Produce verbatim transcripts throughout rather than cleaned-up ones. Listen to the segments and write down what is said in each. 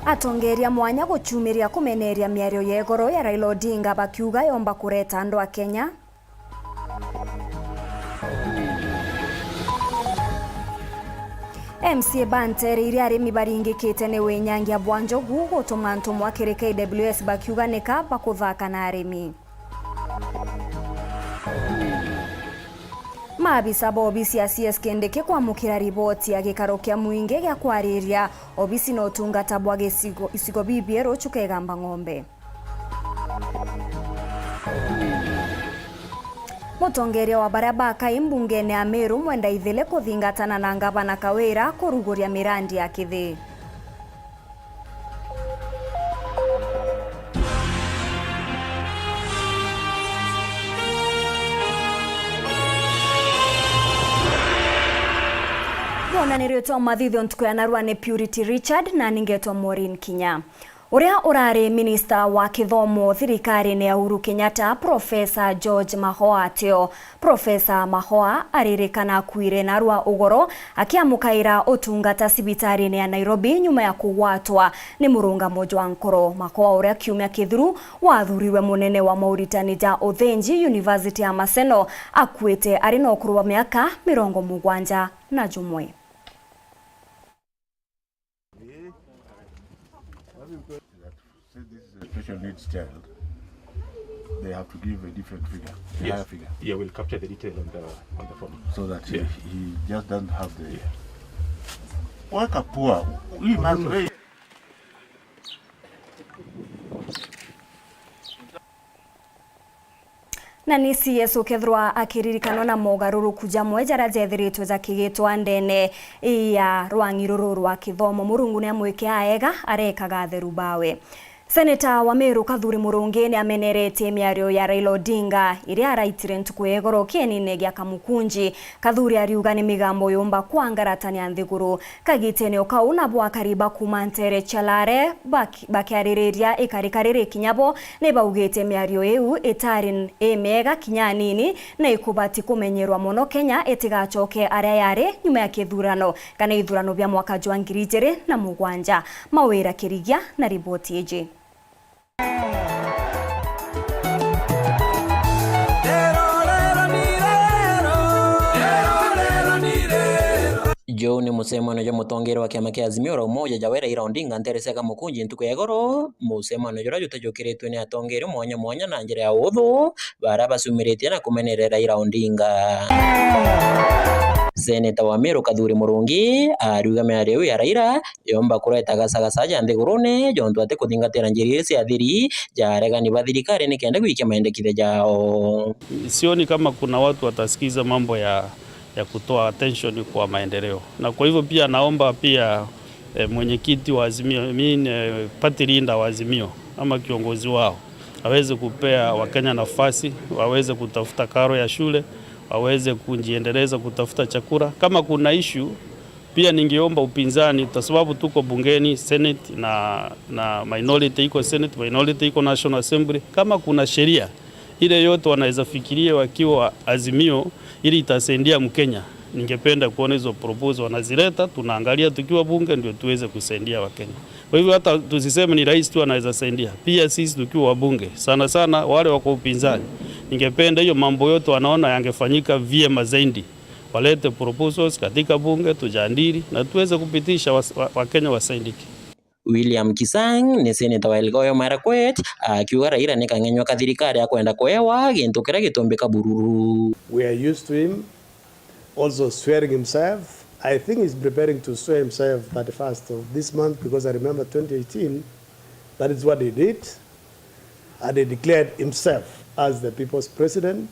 Atongeria mwanya gucumiria kumeneria miario ya igoro ya Raila Odinga bakiuga yomba kureta andu a Kenya. M C A bantereire arimi baringikite ni winyangia bwa njogu gutuma antu mwa kiri K W S bakiuga nika bakuthaka na arimi. Maabisa ba obisi ya C S Kindiki kwamukira riboti ya gikaro kia mwingi gia kwariria obisi na utungata bwa gicigo, icigo bibie rucu kegamba ng'ombe. Mutongeria wa baria ba kai mbungene ya Meru Mwenda Ithile kuthingatana na ngavana Kawira kuruguria mirandi ya kithii. Bwona ni ritwa mathithio ntuku ya narua ni Purity Richard na ningetwa Maureen Kinya. Uria urari minista wa kithomo thirikarine ya Uhuru Kenyatta, Profesa George Magoha Ateo. Profesa Magoha aririkana akuire narua ugoro akiamukaira utungata cibitarine ya Nairobi nyuma ya kugwatwa ni murungamo jwa nkoro. Magoha, uria kiumia kithiru wathurirwe munene wa mauritani ja uthinji University ya Maseno, akuite ari na ukuru wa miaka mirongo mugwanja na jumwe. That since this is a special needs child, they have to give a different figure, a higher figure. Yeah, we'll capture the detail on the, on the form. So that he, he just doesn't have the. Weka poor. He must raise. Na ni C S ukethirwa akiririkanwa na mogaruruku jamwe jaria jethiritwe jakigitwa ndene ya rwang'i ruru rwa kithomo. Murungu ni amwike aega arekaga atheru bawe. Seneta wa Meru Kathuri Murungi ni ameneretie miario ya Raila Odinga iria araitire ntuku ya igoro kienine gia Kamukunji. Kathuri ariuga ni migambo yumba kwangaratania nthiguru. Kagitene o kau, nabo akari ba kuuma nteere cia Lare baki-, bakiaririria ikarika riri kinya bo ni baugite miario iu itari imiega kinya anini na ikubati kumenyerwa mono Kenya itigacoke aria yari nyuma ya kithurano kana ithurano bia mwaka jwa ngiri ijiri na mugwanja. Mawira Kirigia na riboti iji. Juu ni mucemanio jwa mutongeria wa kiama kia Azimio la Umoja Yaweh Raila Odinga nteere cia Kamukunji ntuku ya igoro, mucemanio juria jutajukiritwe ni atongeria mwanya mwanya na njira ya uthu, baria bacumiritie na kumeneria Raila Odinga. Seneta wa Meru Kathuri Murungi ariuga miario iu ya Raila yomba kureta gacagaca ja nthigurune, jontu ati kuthingatira njira iria cia thiri ja aregani ba thirikari nikenda gwikia maendekithia jao. Sioni kama kuna watu watasikiza mambo ya, ya kutoa attention kwa maendeleo. Na kwa hivyo pia naomba pia, eh, mwenyekiti wa Azimio, I mean, eh, party leader wa Azimio ama kiongozi wao aweze kupea Wakenya nafasi, waweze kutafuta karo ya shule, waweze kujiendeleza kutafuta chakula. Kama kuna issue, pia ningeomba upinzani, kwa sababu tuko bungeni, Senate na, na minority iko Senate, minority iko National Assembly. Kama kuna sheria ile yote wanaweza fikiria wakiwa Azimio ili itasaidia Mkenya, ningependa kuona hizo proposal wanazileta, tunaangalia tukiwa bunge ndio tuweze kusaidia Wakenya. Kwa hivyo hata tusiseme ni rais tu anaweza saidia. Pia sisi tukiwa wabunge, sana sana wale wako upinzani, ningependa hiyo mambo yote wanaona yangefanyika vyema zaidi. Walete proposals katika bunge, tujadili na tuweze kupitisha wa, wa, Wakenya wasaidike. William Kisang ni seneta wa Elgeyo Marakwet, akiuga Raila ni kang'enywa ka thirikari akwenda kuewa gintu kiria gitumbika bururu. We are used to him also swearing himself. I think he's preparing to swear himself thirty-first of this month, because I remember twenty eighteen, that is what he did. And he declared himself as the people's president.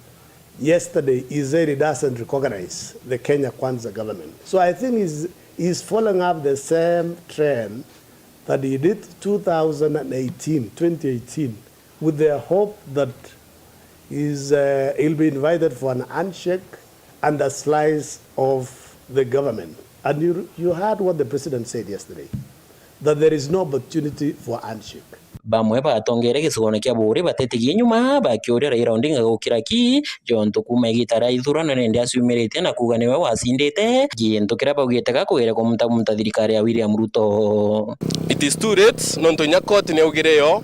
Yesterday, he said he doesn't recognize the Kenya Kwanza government. So I think he's, he's following up the same trend that he did two thousand eighteen, twenty eighteen, with the hope that he's, uh, he'll be invited for an handshake and a slice of the government. And you, you heard what the president said yesterday. that there is no opportunity for handshake. Bamwe batongere gicigone kia Buuri batetigie nyuma bakiuria Raila Odinga gukira ki jontu kuuma igita ria ithurano nende aciumiritie na kuuga niwe wacindite, gintu kiria baugite gakugeria kumutabunta thirikari ya William Ruto. It is too late, nontu inya court niaugire yo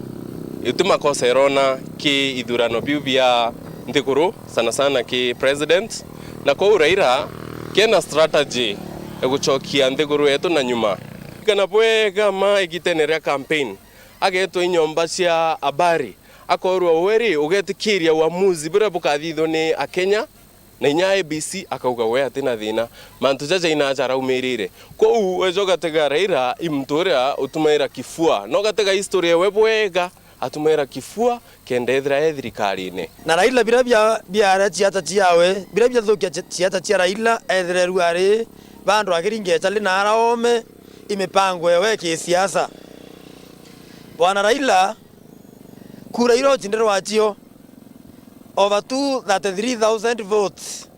iti makosa irona ki ithurano biu bia nthiguru, sana sana ki president, na kou Raila kena strategy ya gucokia nthiguru yetu na nyuma. Kana bwega ma igitene ria campaign, agetwa i nyomba cia habari, akorwa, "We ri, ugetikiria uamuzi buria bukathithwa ni Akenya?" Na inya I E B C akauga we atina thina. Mantu jaja inaja araumirire. Kou weja ugatega Raila i muntu uria utumaira kifua. Na ugatega history ewe bwega, atumaira kifua kenda ethira e thirikarine. Na Raila biria bia, biaria ciata ciawe, biria biathukia ci-, ciata cia Raila, ethire riu ari bandu akiringia echali na araome i mipango ewe kisiasa. Bwana Raila, kura iria ucindirwe acio, over two thirty-three thousand votes.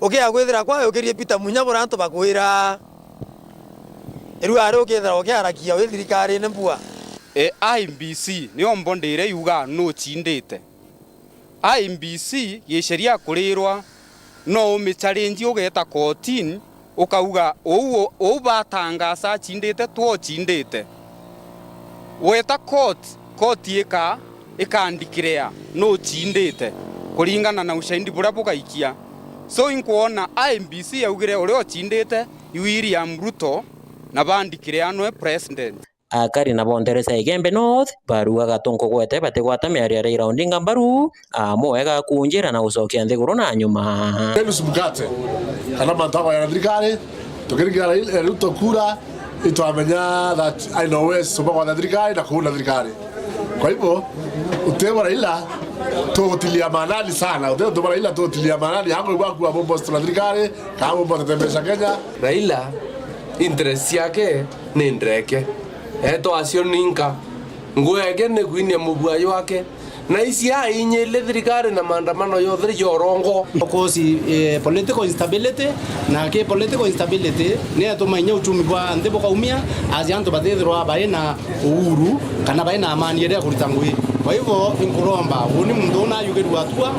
Ukiaga kwithira kwae ukirie Peter Munya buria antu bakwira. Riu ari ukithira ukiarakia wi thirikarine mbua. E, I E B C niyo mbondire yuga nucindite. I E B C giceria kurirwa no umichallenge ugeta kotini, ukauga, "Uu, uu batangaza acindite, twocindite." Weta court, court ika, ikandeclare nucindite kuringana na ushahidi buria bugaikia. So, inkwona I E B C yaugire uria ucindite i William Ruto na bandeclare nwe president. Akari na bo nteere cia Igembe North barugaga tunkugwete batigwata miario ya Raila Odinga mbaru, amwe gakunjira na gucokia nthiguru na nyuma. James Mkate, kana mantu agoya na thirikari, tukiringira Raila, eh, Ruto kura, itwamenya that I know West, sumba kwa thirikari na kuuna thirikari. Kwa hivyo, utebo Raila, tutilia maanani sana. Utebo Raila, tutilia maanani. Hango ibwa kuwa bombo na thirikari, kama bombo tetembesha Kenya. Raila, interest yake ni ndreke. Eto acio ninka. Ngwege ni gwinia mubua jwake. Na ici ainyile thirikari na maandamano yonthe jorongo. Of course, eh, political instability, na ki political instability ni yatuma inya uchumi bwa nthi bukaumia, aja antu batithirwa bai na uhuru kana bai na amani iria ya kurita ngui. Kwa hivyo, inkuromba, uni muntu una ayugirua atua,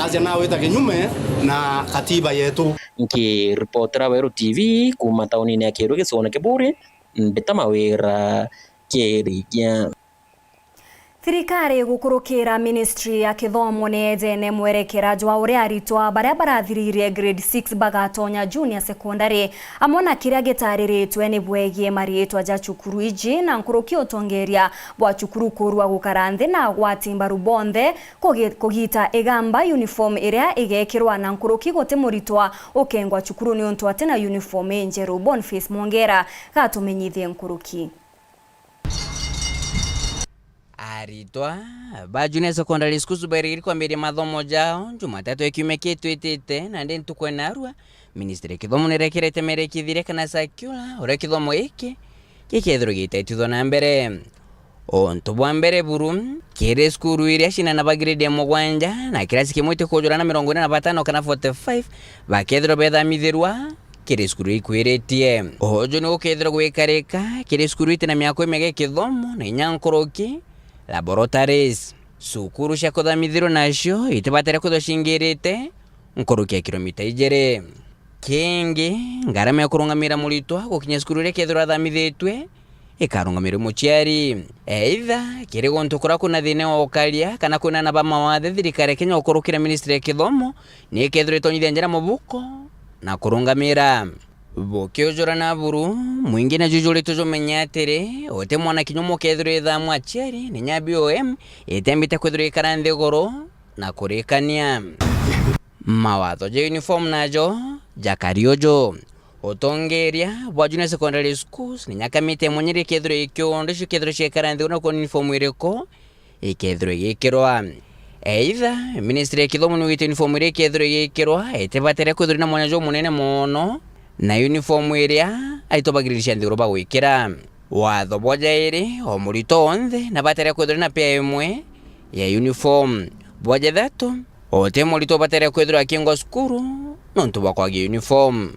aja nawita kinyume na katiba yetu. Nkiripotera Weru T V kuuma taunini ya Kiiru gicigone kia Buuri, mbita Mawira Kirigia. Thirikari gukurukira Ministry ya Kithomo ni ejene mwerekera jwa uria aritwa baria barathiririe grade six bagatonya junior secondary, amwe na kiria gitariritwe ni bwegie mariitwa ja cukuru iji na nkuruki utongeria bwa cukuru kurua gukara nthi na agwati mbaru bonthe kugi-, kugita igamba uniform iria igekirwa na nkuruki guti muritwa ukengwa cukuru niuntu ati na uniform injeru. Boniface Mwongera gatumenyithie nkuruki. Aritwa ba Junior Secondary Schools bairigiri kwambiria mathomo jao Jumatatu ya kiumia kitwitite, na ndi ntuku ya narua, Ministry ya Kithomo nirekerete merekithire kana circular uria kithomo giki gikethirwa gitetithwa na mbere. Untu bwa mbere buru, kiri cukuru iria ciana ba grade ya mugwanja na kirasi kimwe itikujura na mirongo ina na batano kana forty-five, bakethirwa bethamithirwa kiri cukuru ikwiritie. Uju ni ukethirwa gwikarika kiri cukuru iti na miako imega ya kithomo na inya nkuruki, laboratories. Cukuru cia kuthamithirwa nacio itibatire kwithirwa cingirite nkuruki ya kilomita ijiri. Kingi, ngarama ya kurungamira muritwa gukinya cukuru iria kethirwa athamithiritwe ikarungamirwe muciari. Either kiri guntu kuria kwina thina wa ukaria kana kwina ana ba mawathe, thirikari ya Kenya gukurukira Ministry ya Kithomo ni ikethirwa itonyithia njira mubuko na kurungamira. Bukiujura na buru, mwingi na jujuritwe jumenye atiri, uti mwana kinya umwe ukethirwa ithamwa aciari, ni nya B O M itembite kwithirwa ikara nthiguru na kurikania. Mawatho ja uniform najo jakari uju. Utongeria bwa Junior Secondary Schools ni nya kamiti imwe nyiri ikethirwa ikiunda icio ikethirwa ciekara nthiguru na kuona uniform iriku ikethirwa igikirwa. Either Ministry ya Kithomo niugite uniform iria ikethirwa igikirwa itibatire kwithirwa na mwanya jumunene mono na uniform iria aritwa ba grade cia nthiguru bagwikira. Watho bwa jairi, o muritwa onthe nabatire kwithirwa na pair imwe ya uniform. Bwa jathatu, uti muritwa ubatire kwithirwa akingwa cukuru nontu bwa kwagia uniform.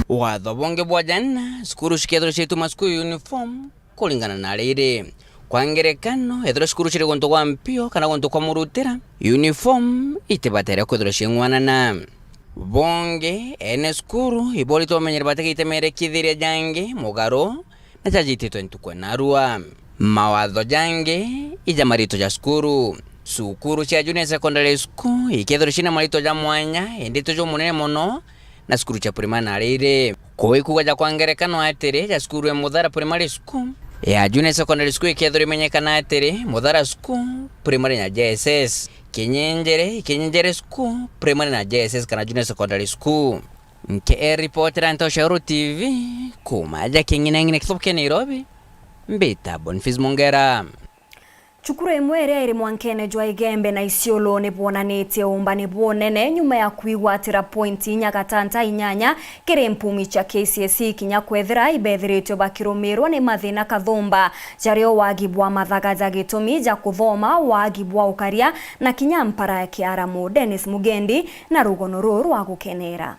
Watho bungi bwa jana, cukuru cikethirwa ciituma cukuru uniform kuringana na riri. Kwa ngerekano, ethirwa cukuru ciri guntu gwa mpio kana guntu kwa murutira, uniform itibatere kwithirwa ciing'wanana. Bungi, ene cukuru iboritwe bamenyere batiga itemerekithiria jangi mugaru na jajititwe ntuku narua. Mawatho jangi ija maritwa ja cukuru. Cukuru cia junior secondary school ikethirwa cina maritwa ja mwanya, indi ti jumunene mono na cukuru cia primary na riri. Kuu ikuuga ja kwa ngerekano atiri, ja cukuru ya Muthara Primary School, ya junior secondary school ikethirwa imenyekana atiri, Muthara School, primary na J S S. Kinyenjere, Kinyenjere School, primary na J S S kana junior secondary school. Nke ripotera Ntoshero T V, kuuma aja King'inang'ina kithobo kia Nairobi, mbita Boniface Mongera. Cukuru imwe iria iri mwankene jwa Igembe na Isiolo ni bwonanitie uumbani bunene nyuma ya kwigwatira pointi inya gatanta inyanya kiri mpumi cia K C S E, kinya kwethira ibethiritwe bakirumirwa ni mathina kathumba, jario wagi bwa mathaga ja gitumi ja kuthoma, wagi bwa ukaria, na kinya mpara ya kiaramu. Dennis Mugendi na rugono ruru rwa gukenera.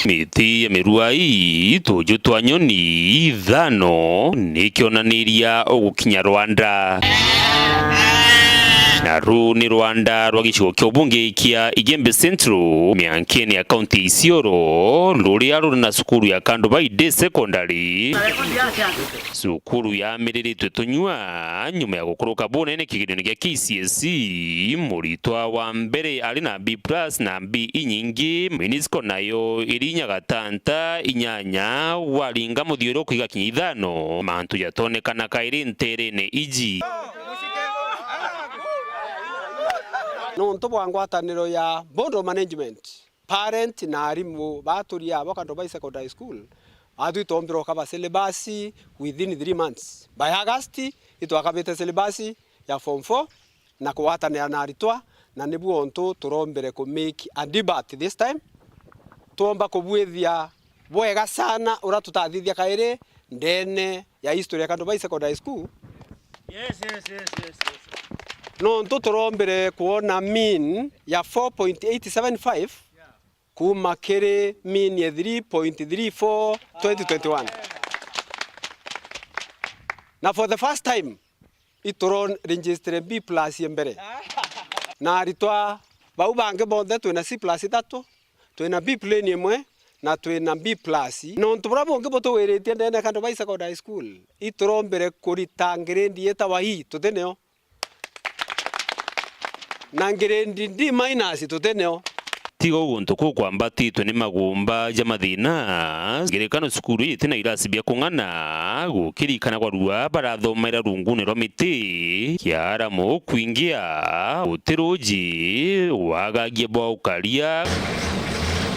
Miti ya mirua ii, tuju twa nyoni ithano ni kionaniria ugukinya Rwanda. Na ruu ni Rwanda rwa gicigo kia ubunge kia Igembe Central, miankeni ya kaunti ya Isiolo, ruria ruri na cukuru ya Kandubai Day Secondary. Cukuru yamiriritwe tunyua nyuma ya gukuruka bunene kigerione gia K C S E, muritwa wa mbere ari na B plus na B inyingi, minisco nayo iri inya gatanta inyanya, waringa muthiuruku igakinya ithano, mantu jatonekana kairi nterene iji. Nontu bwa ngwataniro ya board of management, parent na arimu ba turi abo Kandubai Secondary School, batwi twombire ukaba syllabus within three months. By August, itwakabite syllabus ya form four na kugwatanira na aritwa, na nibu untu turombire ku make a debate this time. Twomba kubwithia bwega sana uria tutathithia kairi ndene ya history ya Kandubai Secondary School. Yes, yes, yes, yes, yes. Nontu turombire kwona mean ya four point eight seven five kuuma kiri mean ya three point three four twenty twenty-one. Na for the first time, ituron register B plus ya mbere. Na aritwa bau bangi bonthe twina C plus ithatu, twina B plain imwe, na twina B plus. Nontu buria bungi butugwiritie ndene ya Kandubai Secondary School, iturombire kurita grade yetawa E, tutineo. Na grade D minus tutineo. Tiga guntu kukwambatitwe ni magumba ja mathina, ngerekano cukuru itina irasi bia kung'ana, gukirikana kwa rua barathomaira rungune rwa miti, kiaramu kwingia, guti ruji, wagagia bwa ukaria,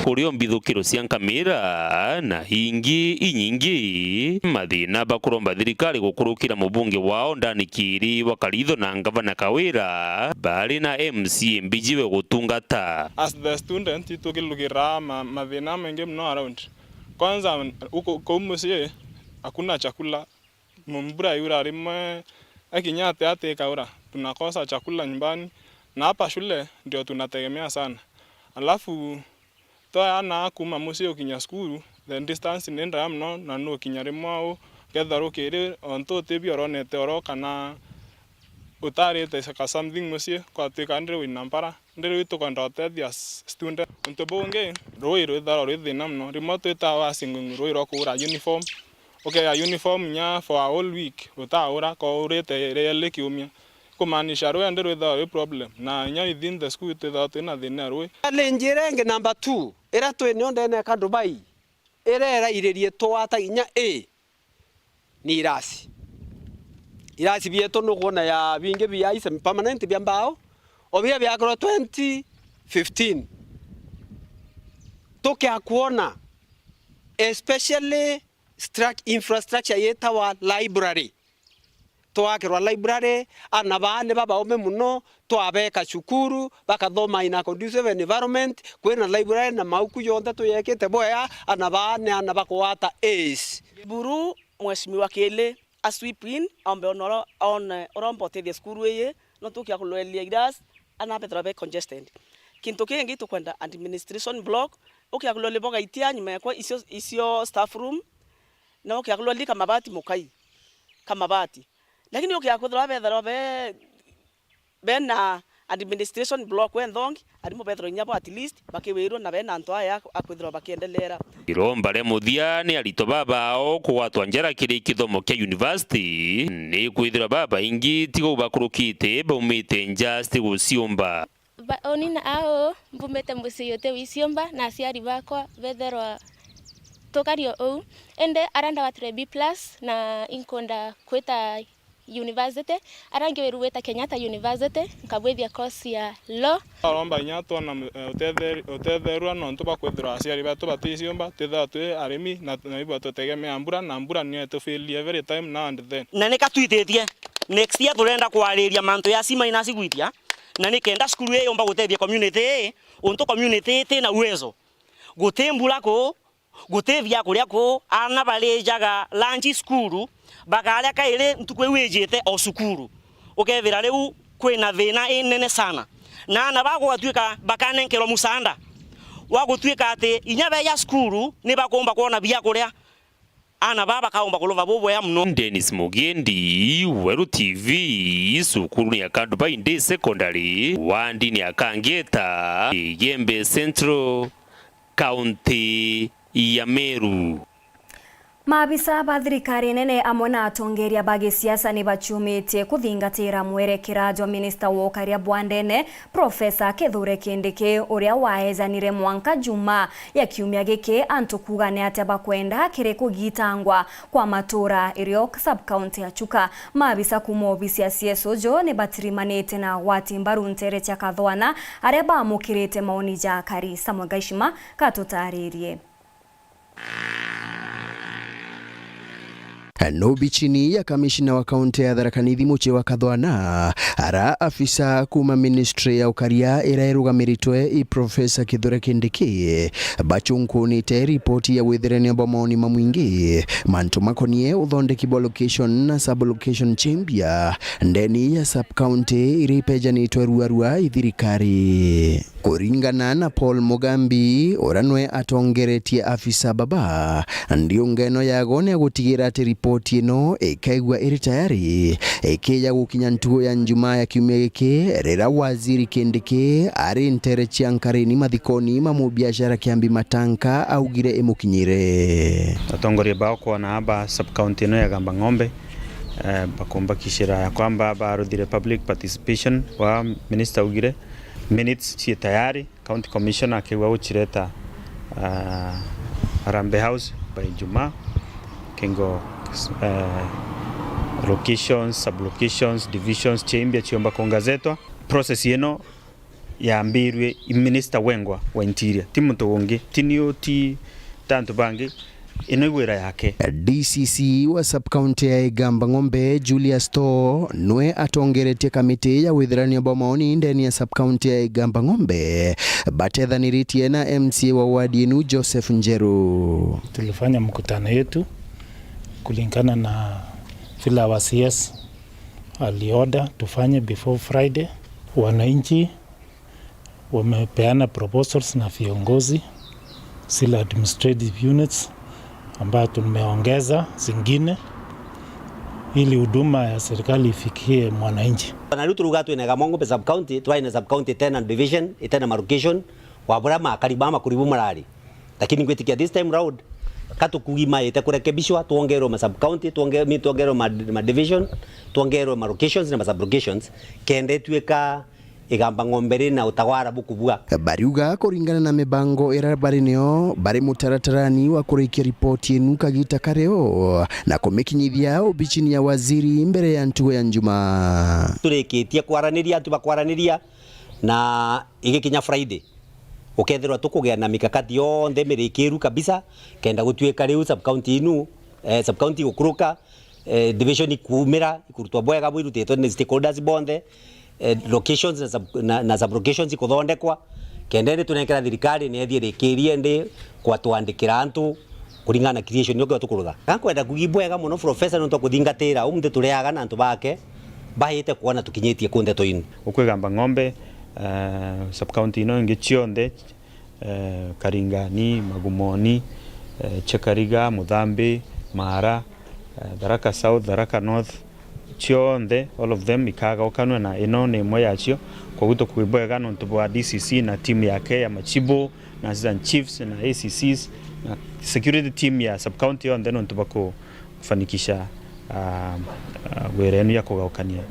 kurio mbithukiro cia nkamira, na ingi inyingi. Mathina bakuromba thirikari gukurukira mubunge wao Ndani Kiiri wa Karitho na ngavana Kawira bari na M C A mbijiwe gutungata. As the student, itukilugira ma-, mathina maingi muno around. Kwanza, uku, kuu mucii, hakuna chakula. Mbura yura rimwe, ekinya ati ati ikaura, tunakosa chakula nyumbani. Na hapa shule ndio tunategemea sana. Alafu, twayaana kuuma mucii ukinya cukuru, the distance ni ndaya muno, na nukinya rimwe au, ukethirwa rukiri, ontu utibi uronete oro kana utarite ka something mucii, kwatwika ndiri wina mpara, ndiri wi tukwenda utethia s-, student. Untu bungi, rui rwithagirwa rwi thina muno, rimwe twitawa asking rui rwa kuura uniform, ukeya uniform inya for a whole week, rutaura, ko urite rieli kiumia. Kumaanisha rui ndi rwithagirwa rwi problem, na inya within the school twithagirwa twina thina ya rui. Challenge iria ingi number two, iria twinio ndene ya Kandubai, iria irairirie twata inya A, ni irasi. Irasi bietu nukwona ya bingi bia semi permanent bia mbao, o biria biakorwo twenty fifteen. Tukia kwona, especially struc-, infrastructure yetawa library. Twakirwa library, ana baa ni babaume muno, twabeka cukuru, bakathoma in a conducive environment, kwina library na mauku yonthe tuyekite bwea, ana baa ni ana bakugwata A's. Buru, Mheshimiwa Kili, a sweep in, aombe one oro-, one uromba utethia cukuru iyi, no tukia kulwelia iras, ana bethirwa be congested. Gintu kingi tukwenda administration block, ukiagulwa liboga itia nyuma yakwa icio, icio staff room, na ukiagulwa li kamabati mukai, kamabati. Lakini ukiakwithirwa bethirwa be, bena administration block enthongi, arimu bethirwa inya bo at least bakiwirwa na bena antu aya akwithirwa bakiendelera. Iromba ria muthia ni aritwa babao kugwatwa njara kiri kithomo kia university, ni kwithirwa babaingi tiga u bakurukite baumite nja citi guciumba. Ba-, uni na au, mbumite mucii uti wiciumba, na aciari bakwa betherwa tukario uu. Indi aria ndawatire B plus, na inkwenda kwita university, aria ngiwiru gwita Kenyatta University, nkabwithia course ya law. Aromba inya twona, eh, utetheri-, utetherua nontu bwa kwithirwa aciari betu baticiumba, twithirwa twi arimi, na, na ibwa tutegemea mbura, na mbura niyo itufailie every time now and then. Na nika twititie, next year turenda kwariria mantu ya C minus gwithia, na nikenda cukuru ii yumba gutethia community ii, untu community ii tina uwezo. Guti mbura kuu, guti biakuria kuu, aana barijaga lunch cukuru, bakaria kairi ntuku iu ijite o cukuru. Ukethira riu kwina thina inene sana. Na aana baa gugatuika bakanenkerwa musaanda wa gutuika ati inya beja cukuru ni bakumba kwona biakuria. Aana baa bakaumba kuruva bubwea muno. Dennis Mugendi, Weru T V, cukurune ya Kadubai Day Secondary, wandine ya Kangeta, Igembe Central, kaunti ya Meru. Maabisa ba thirikari nene amwe na atongeria ba gisiasa ni baciumitie kuthingatira mwerekera jwa minista wa ukaria bwa ndene, Profesa Kithure Kindiki, uria waejanire mwanka juma ya kiumia giki, antu kuuga ni atia bakwenda kiri kugitangwa kwa matura irio sub-county ya Chuka. Maabisa kuuma obisi ya C S O jo ni batirimanite na agwati mbaru nteere cia Kathwana, aria baamukirite maoni ja akari. Samuel Gaishima katutaririe. No bichini ya kamishina wa kaunti ya Tharaka Nithi Muchie wa Kathwana, ara afisa kuuma ministry ya ukaria ira irugamiritwe i Profesa Kithure Kindiki, bachunkunite ripoti ya withirania bwa maoni mamwingi mantu makonie uthondeki bwa location na sub-location chimbia ndeni ya sub-county iria ipejanitwe ruarua i thirikari. Kuringana na Paul Mugambi, uria nwe atongeretie afisa baba, ndiungeno yago ni ya gutigira ati ripoti ino ikaigua iri tayari, ikija gukinya ntugo ya Njumaa ya kiumia giki, riria waziri Kindiki ari ntere cia Nkarini mathikoni ma mubiashara Kiambi Matanka augire imukinyire. Atongoria bao kwona aba sub-county ino ya Gamba Ng'ombe, eh, bakumbakishira ya kwamba baruthire public participation wa minister augire, minutes cii tayari, county commissioner akigua gucireta, ah, Harambee House by Jumaa, kingo, eh, locations, sub-locations, divisions, chimbia chiomba kungazetwa. Process ino yambirue i minister wengwa wa interior, ti muntu ungi, ti niu, ti ta antu bangi. Ino i wira yake. D C C wa sub-county ya Igamba Ng'ombe, Julius To, nwe atongeretie kamiti ya withirania bwa maoni ndeni ya sub-county ya Igamba Ng'ombe, batethaniritie na M C A wa ward inu, Joseph Njeru. Tulifanya mkutano yetu kulingana na vile our C S aliorder tufanye before Friday. Wananchi wamepeana proposals na viongozi, zile administrative units ambayo tumeongeza zingine ili huduma ya serikali ifikie mwananchi. Na riu turuga twina Igamba Ng'ombe sub-county, twaina sub-county itena division, itena ma location, wa buria makari ba makuri bu marari. Lakini ngwitikia this time round, ka tukugi maite kurekebishwa, twongerwe ma sub-county, twonge-, mi twongerwe ma, ma division, twongerwe ma locations na ma sub-locations, kenda itwika Igamba Ng'ombe rina utawara bukubua. Bariuga kuringana na mibango iria bari nio, bari mutaratarani wa kurikia ripoti inu kagita kario na kumikinyithia obichini ya waziri mbere ya ntugo ya Njumaa. Turikitie kwaraniria, antu bakwaraniria, na igikinya Friday, ukethirwa tukugia na mikakati yonthe mirikiru kabisa, kenda gutuika riu sub-county inu, eh, sub-county igukuruka, eh, division ikumira, ikurutwa bwega bwirutitwe ni stakeholders bonthe, eh, locations na sub-, na, na sub-locations ikuthondekwa, kenda indi tunenkera thirikari ni ethie rikirie ndi kwatwandikira antu kuringana na creation yokio tukurutha. Gankwenda kugi bwega muno professor nontu akuthingatira umunthi turiaga na antu bake baite kwona tukinyitie ku ndeto inu. Ukwigamba Ng'ombe, eh, sub-county ino ingi cionthe, eh, Karingani, Magumoni, eh, Chekariga, Muthambi, Mara, eh, Tharaka South, Tharaka North, cionthe, all of them, ikagaukanwe, na ino ni imwe yacio. Koguo tukwibwega nontu bwa D C C na timu yake ya machibu na assistant chiefs na A C Cs na security team ya sub-county yonthe nontu bwa ku-, kufanikisha, ah, ah, wira enu ya kugaukania,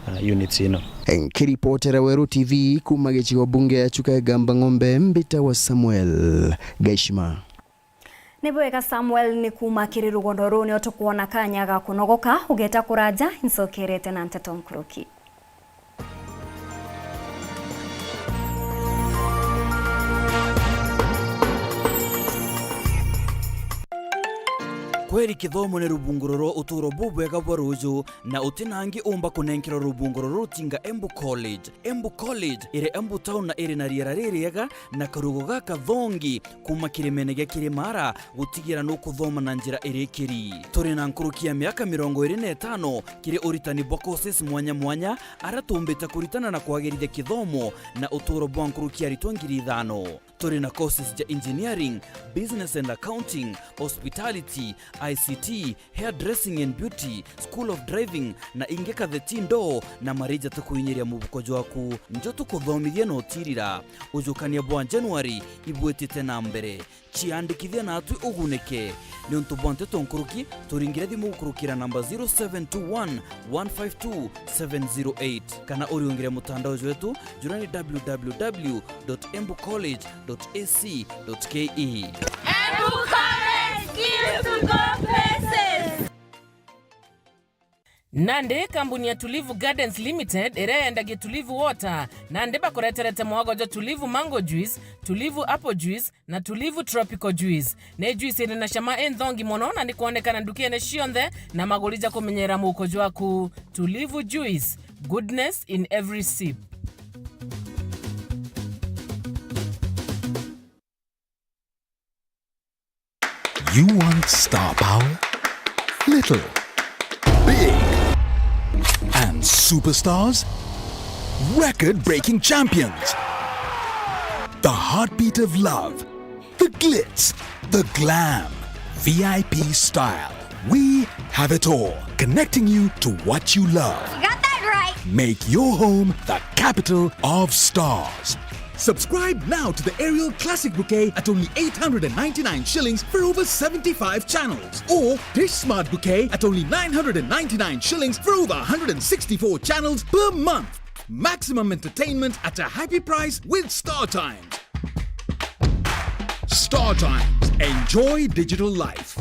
ah, units ino. Nkiripotera Weru T V kuuma gicigo bunge ya Chuka Igamba Ng'ombe, mbita wa Samuel Gaishima. Ni bwega Samuel, ni kuuma kiri rugondo ruu nio tukwona kanya ga kunogoka, ugeta kuraja, incokerete na nteto nkuruki. Kweri kithomo ni rubunguro rwa uturo bubwega bwa ruju, na uti na angi umba kunenkerwa rubunguro rurutinga Embu College. Embu College iri Embu town na iri na riera ririega na karugo gakathongi. Kuuma kirimene gia Kirimara, gutigira nukuthoma na njira irikiri. Turi na nkuruki ya miaka mirongo iri na itano kiri uritani bwa courses mwanya mwanya, aria tuumbite kuritana na kwagirithia kithomo na uturo bwa nkuruki ya aritwa ngiri ithano. Turi na courses ja engineering, business and accounting, hospitality, I C T, hairdressing and beauty, school of driving, na ingi katheti ndoo na marija tukuinyiria mubuko jwaku. Njo tukuthomithia na utirira. Ujukania bwa January ibwitite na mbere. Ciandikithia natwi ugunike. Niuntu bwa nteto nkuruki, turingire thimu gukurukira namba zero seven two one, one five two, seven zero eight, kana uriungire mutandao jwetu, jura ni w w w dot embu college dot a c dot k e. Embu College, skills to go places. Nandi kambuni ya Tulivu Gardens Limited iria yendagia Tulivu Water, nandi bakureterete mwago jwa Tulivu Mango Juice, Tulivu Apple Juice na Tulivu Tropical Juice. Ni juice iri na cama inthongi mono na ni kwonekana ndukene cionthe na maguri ja kumenyerera muko jwaku. Tulivu Juice, goodness in every sip. You want star power? Little, big, and superstars? Record-breaking champions. The heartbeat of love. The glitz. The glam. V I P style. We have it all, connecting you to what you love. You got that right. Make your home the capital of stars. Subscribe now to the Aerial Classic Bouquet at only eight hundred and ninety-nine shillings for over seventy-five channels, or Dish Smart Bouquet at only nine hundred and ninety-nine shillings for over one hundred and sixty-four channels per month. Maximum entertainment at a happy price with StarTimes. StarTimes. Enjoy digital life.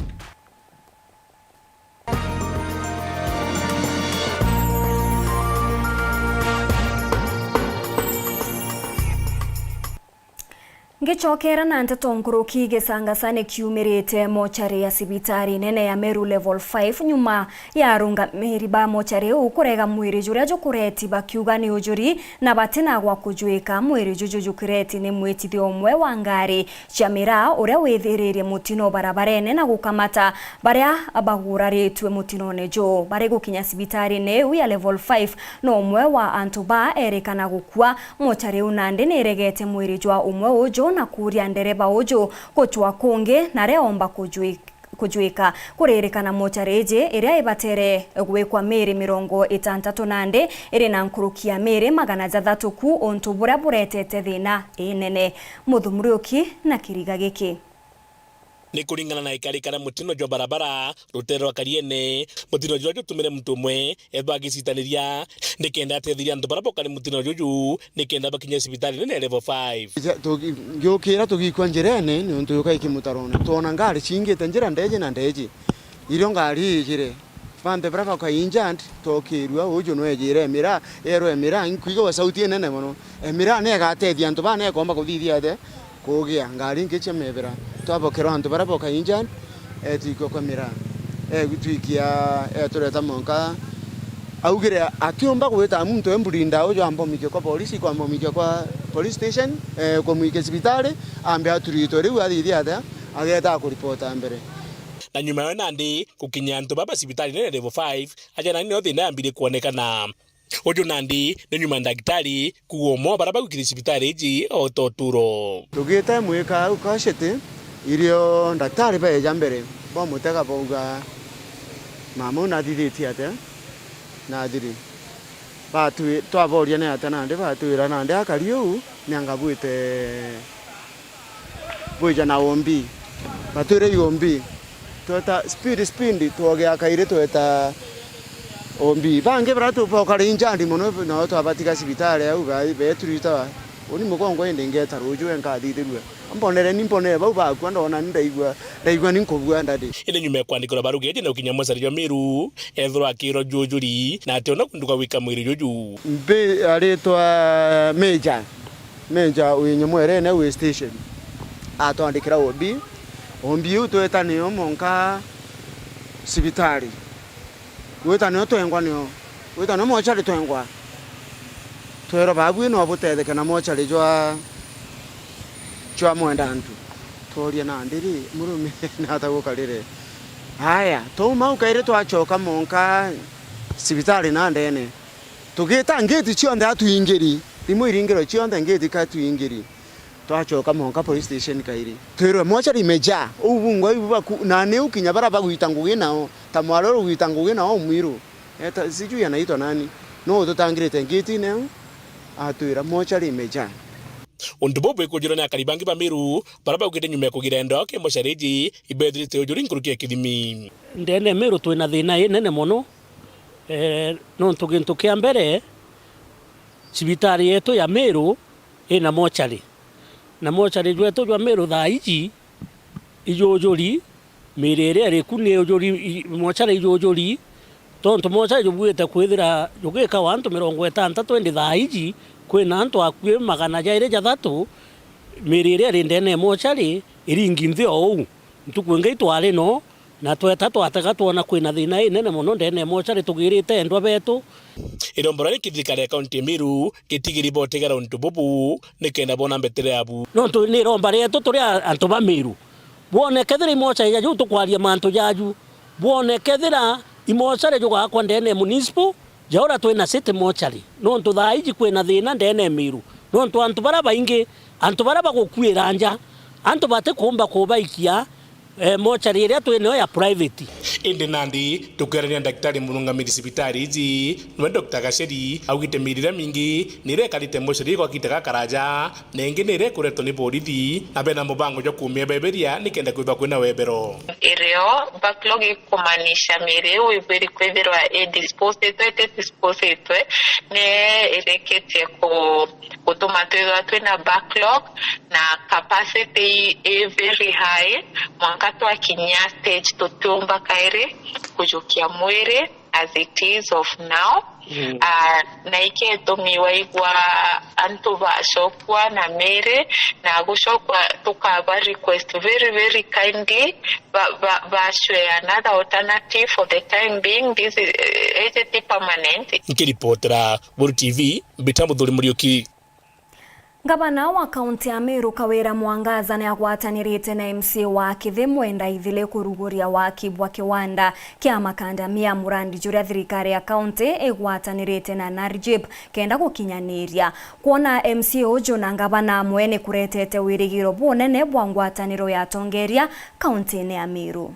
Ngicokera na nteto nkuruki, gicangasa ni kiumirite mochari ya cibitari nene ya Meru Level five nyuma ya arungamiri ba mochari iu kurega mwiri juria jukureti bakiuga ni ujuri na batina gwa kujwika. Mwiri juju jukureti ni mwitithia umwe wa ngari cia miraa uria withiririe mutino barabarene na gukamata baria baguraritue mutinone juu. Bari gukinya cibitarine iu ya Level five, no umwe wa antu baa erikana gukua. Mochari iu nandi niregete mwiri jwa umwe uju na kuuria ndereba uju gucwa kungi na aria omba kujwi-, kujwika. Kuririkana mochari iji iria ibatere gwikwa miri mirongo itantatu nandi iri na nkuruki ya miri magana jathatu ku untu buria buretete thina inene. Muthu Muriuki na kiriga giki. Ni kuringana na ikari kana mutino jwa barabara rutere rwa Kariene, mutino juria jutumire muntu umwe ethwa agicitaniria nikenda ateithiria antu baria bokari mutino juju nikenda bakinya cibitari nene ya Level five. Ja-, tugi-, ngiukira tugikua njirene niuntu yuka iki mutarone. Twona ngari cingite njira ndeji na ndeji. Irio ngari ijire. Banthe baria baka injured, tokirua, uju no ejire emiraa, erwa emiraa, inkwigua sauti inene mono. Emiraa negatethia antu baa nekomba kuthithia athe kugia ngari ingi cia mebera. Twabokerwa antu baria boka injured, etwikua kwa miraa. Egutwikia, etureta monka. Augire atiumba gwita muntu emburinda uju ambomikia kwa polisi, kwambomikia kwa police station, eh, kumwikia cibitari, ambe aturitwe. Riu athithia athe, ageta kuripota mbere. Na nyuma yo nandi gukinya antu baba cibitari nene Level five, aja nani nio thina yambire kwonekana. Uju nandi ni nyuma ya ndagitari kuuga umwe wa baria bagwikiri cibitari iji o ta uturo. Tugite mwika au Kashiti, irio ndagitari beeja mbere, bamutega bauga, "Mama uu nathithitie atia?" Nathiri. Batwi-, twaboria ni atia nandi, batwira nandi akari uu ni anga bwite bwija na O B. Batwire O B. Tweta speed, speed, twogea kairi tweta O B. Bangi baria tu-, bokari njandi mono, nao twabatiga cibitari au, ba-, beturita, uni mugongo indi ngeta ruju, enkathithirua. Mbonere ni mbonere bau bakua, ndona ni ndaigua, ndaigua ni nkubua ndadi. Indi nyuma ya kwandikirwa baruga iji na gukinya mochari jwa Meru, ethirwa akirwa jujuri, na ati ona kunduka gwika mwiri juju. Mbi aritwa Meja. Meja wi Nyamwerene wi station. Atwandikira O B. O B iu tweta nio monka cibitari. Gwita nio twengwa nio. Gwita nio mochari twengwa. Twerwa babu no butetheke na mochari jwa, jwa Mwendantu. Tworia nandi ri, murume nata gukarire. Aya, twauma au kairi twachoka monka cibitari na ndene. Tugita ngiti cionthe atwingiri, imwe iringirwe cionthe ngiti katwingiri. Twachoka monka police station kairi. Twirwe mochari imejaa. Uu bungwa ibu baku, na ni u kinya baria bagwita ngugi nao, ta mwari uria ugwita ngugi nao mwiru. Eta, sijui anaitwa nani. No ututangirite ngitine au, atwira mochari imejaa. Untu buu bwikujirwa ni akari bangi ba Meru, baria baugite nyuma ya kugira endo ki mochari iji, ibethirite ujuri nkuruki ya kithimi. Ndene Meru twina thina inene mono. Eh, nontu gintu kia mbere, cibitari yetu ya Meru ina mochari. Na mochari jwetu jwa Meru thaa iji ijujuri, miri iria iriku ni ijujuri, i-, mochari ijujuri, tontu mochari jubuite kwithira jugikawa antu mirongo itantatu, indi thaa iji kwina antu akui magana jairi jathatu, miri iria iri ndene ya mochari iringi nthi o uu. Ntuku ingi itwari no, na tweta twatega twona kwina thina inene mono ndene ya mochari tugirite endwa betu. Iromba ria thirikari ya kaunti ya Meru gitigiri botegera untu bubu nikenda bona mbetere yabu. Nontu ni iromba rietu turi a-, antu ba Meru. Bwone kethira imochari ja juu tukwaria mantu jaju. Bwone kethira imochari jugakwa ndene ya municipal, ja uria twina city mochari. Nontu thaa iji kwina thina ndene ya Meru. Nontu antu baria baingi, antu baria bagukuira nja, antu batikumba kubaikia, eh, mochari iria twinayo ya private. Indi nandi, tukiarania na ndagitari murungamiri cibitari iji, niwe Doctor Gacheri, augite miri iria mingi ni iria ikarite mochari gwa kahinda gakaraja, na ingi ni iria ikuretwa ni borithi, na bena mubango jwa kuumia beberia nikenda kwithwa kwina webero. Irio backlog ikumaanisha miri iu ibwiri kwithirwa i disposed itwe, iti disposed itwe, ni ireketie ku-, gutuma twithirwa twina backlog, na capacity i, i very high, mwanka twakinyia stage tutiumba kairi kujukia mwiri as it is of now. Mm. Ah, na ikio itumi waigua antu bacokua na miri, na gucokua tukaba request very, very kindly, ba, ba, bacwe another alternative for the time being, this is, eh, iji ti permanent. Nkiripotera Buru T V, mbita Muthuri Muriuki. Ngavana wa kaunti ya Meru Kawira Mwangaza ni agwatanirite na M C A wa Kithi Mwenda Ithili kuruguria waki bwa kiwanda kia makandamia, murandi juria thirikari ya kaunti igwatanirite na NARJIP kenda gukinyaniria. Kwona M C A uju na ngavana amwe ni kuretete wirigiro bunene bwa ngwataniro ya atongeria kauntine ya Meru.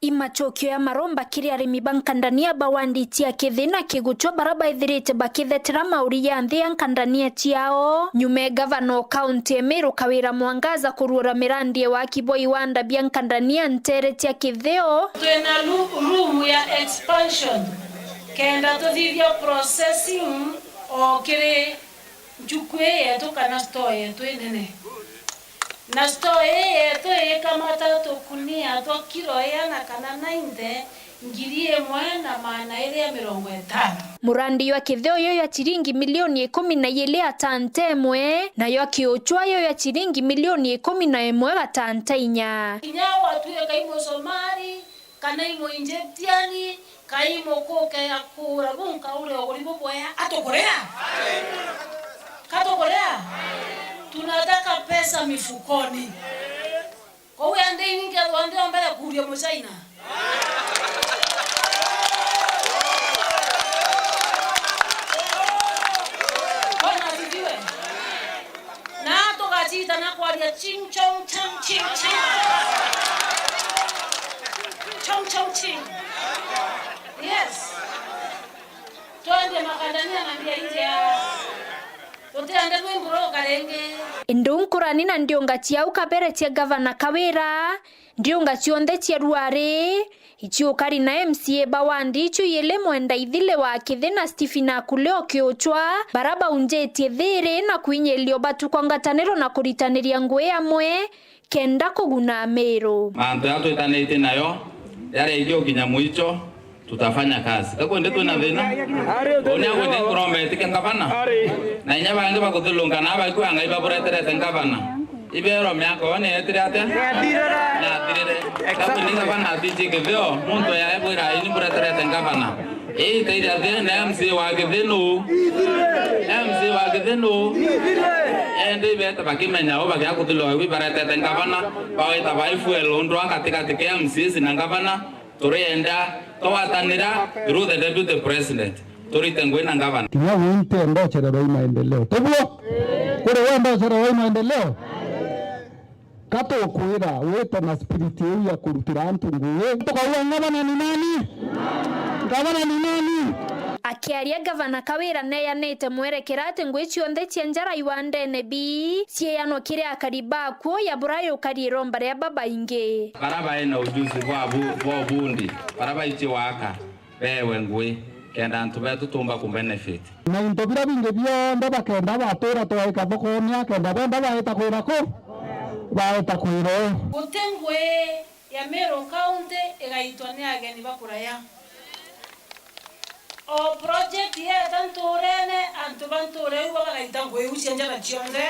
I macokio ya maromba kiri arimi ba nkandania ba wandi cia Kithi na Kiguchwa bara baithirite bakithetera mauri ya nthi ya nkandania ciao, nyuma e gavana o kaunti e Meru Kawira Mwangaza kuruura mirandi e waki bwa iwanda bia nkandania ntere cia Kithio. Twina lu-, room ya expansion kenda tuthithia processing o kiri njuku ii yetu kana store yetu inene. Na store ii yetu ikamata tukunia twa kilo iana kana ninety, ngiri imwe na maana iri ya mirongo itano. Murandi jwa Kithio yo ya chiringi milioni ikumi na ijiri gatanta imwe, na jwa Kiuchwa yo ya chiringi milioni ikumi na imwe gatanta inya. Kinya watuika i Musomali, kana i Muinjiptiani, kai mukuke ya kuura bunka uria uguri bubwea, atukuria? Katukuria? Tunataka pesa mifukoni. Kou ende ini nkethwa ndi o mbere kuuria Muchaina. Itana kwaria ching chong chang ching ching. Chong chong ching. Yes. Twende makandania na mbia injea. Tutiande rwimbo ruu karingi. Indi nkurani na ndiunga cia au kabere cia Gavana Kawira, ndiunga cionthe cia ruari, iciukari na M C A ba wandi icio iili Mwenda Ithile wa Kithi na Stephen Akule o Kiuchwa, bara baunjitie thiiri na kwinyiria ubatu kwa ngwataniro na kuritaniria ngugi amwe, kenda kuguna Amiru. Mantu ya twitanitie nayo, yaria ingi ukinya mwicho, tutafanya kazi. Kakwende twina thina. Uni akwende nkuromba etike ngavana. Na inya bangi bakuthulunga na bakwaa ngai babureterete ngavana. Ibero miaka yo ni etire atia? Nathirire. Kakwende ngavana atichie kithio, muntu yae bwira ini bureterete ngavana. Ii, teithia thi na M C A wa Kithi nu? M C A wa Kithi nu? Ende ibete bakimenya u bagia kuthilwa iwi baretete ngavana, bawita bai fuel undu a katikati ke M C As na ngavana, turienda twatanira through the deputy president, turite ngugi na ngavana. Kinya winte ndochererwa i maendeleo. Tiguo? Kuri we ndochererwa i maendeleo? Ka tukwira wite na spirit iu ya kurutira antu ngugi? Tukauga, ngavana ni nani? Ngavana ni nani? Akiaria, Gavana Kawira neeyanite mwerekera ati ngugi cionthe cia njara iwandene bii cieanwa kiri akari bakuo ya bura yukari iromba ria babaingi. Bara baina ujuzi bwa bu-, bwa ubundi, bara baichi waka, bewe ngugi, kenda antu betu tumba ku benefit. Na into bira bingi bionthe bakenda batura twaika thokone, akenda benda baeta kwira ku? Baeta kwira u? Guti ngugi ya Meru County igaitwa ni ageni ba kuraya. O project yeeta ntuurene, antu ba ntuura iu bagaita ngugi iu cia njara cionthe.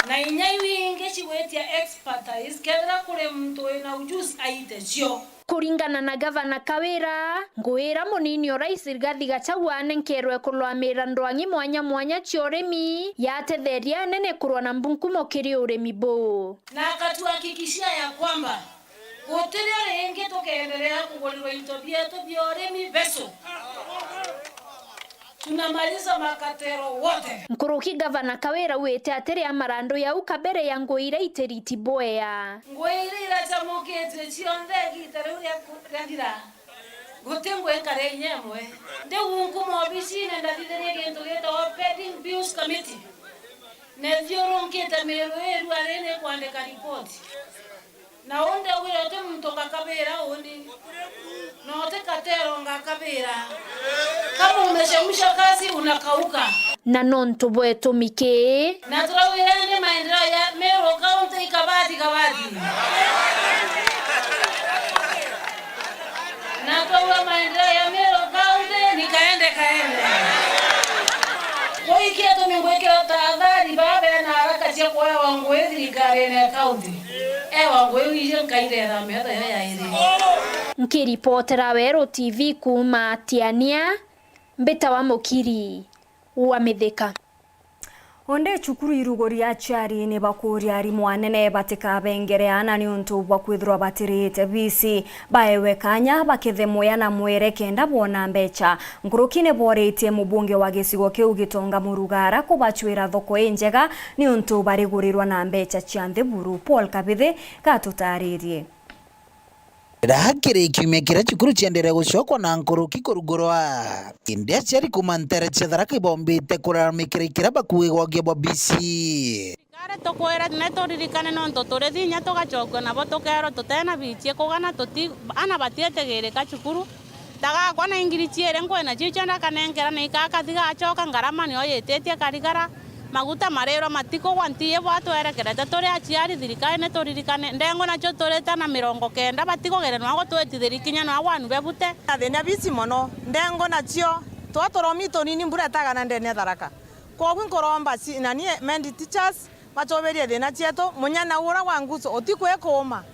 Na inya iu ingi cigwitia expertise, kethira kuri muntu wina ujuzi aite cio. Kuringana na Gavana Kawira, ngugi ira munini o Rais Rigathi Gachagua anenkerwe kurwamira ndwang'i mwanya mwanya cia urimi, yatetheria anene kurwa na mbu nkumo kiri urimi buu. Na akatuhakikishia ya kwamba gutirio ringi tukeendelea kugurirwa into bietu bia urimi besu. Tunamaliza makatero wote. Nkuruki Gavana Kawira augite ati ria marandu jau kabere ya ngugi iria itiriti bwea. Ngugi iria iracamukitue cionthe igiita riu ria ku-, riathira, guti ngugi nkare inya imwe. Ndiu nkuma obisine ndathithirie gintu gitagwa Pending Bills Committee. Nethiurunkite Meru ii ruari ni kwandika ripoti. Na undi augire uti muntu ngakabira uuni, na uti katero ngakabira. Kama umechemsha kazi, unakauka. Na nontu bwetu miki. Na turaugire ni maendeleo ya Meru County ikabati kabati. Na twauga maendeleo ya Meru County ni kaende kaende. Gwikia tumi ngwikira tahadhari baa bena haraka cia kuewa ngugi thirikarine ya county. Ewa ngugi wije nkairera metho yo yairi. Nkiripotera Weru T V kuuma Tiania, mbita wa Mukiri wa Mithika. Onde cukuru irugori aciari ni bakuria arimu anene batikabengere aana niuntu bwa kwithirwa batirite bisi. Baewe kanya bakethe muya na mwere kenda boona mbecha. Nkuruki ni boritie mubunge wa gicigo kiu Gitonga Murugara kubacwira thoko injega niuntu barigurirwa na mbecha cia nthi buru. Paul Kabithi gatutaririe. Raha kiri kiumia kiria cukuru ciendeere gucokwa na nkuruki kurugurwa, indi aciari kuuma nteere cia Tharaka ibombite kulalamikira ikiria bakuugi gwa ugia bwa bisi. Thirikari tukwira ni turirikane nontu turi thinya tugacokua nabo tukeerwa tutena bichie kugana tuti, ana batietigirika cukuru. Ta gakwa na ingiri ciiri nkwina cio icio ndakanenkera na ikakathi gacoka ngarama nio yititie karigara. Maguta marirwa matikugwa ntiye bwatwerekerete turi aciari thirikari ni turirikane. Ndengu nacio turite na mirongo kenda batikugeria nwa gutwitithiri kinya nwa gwanu bebute. Athina bisi mono. Ndengu nacio twa turomi tunini mbura itagana ndene ya Tharaka. Kwogu nkuromba ci-, nani, mendi teachers, bachubirie thina cietu, munyana ura wa nguso, utiku ikuuma.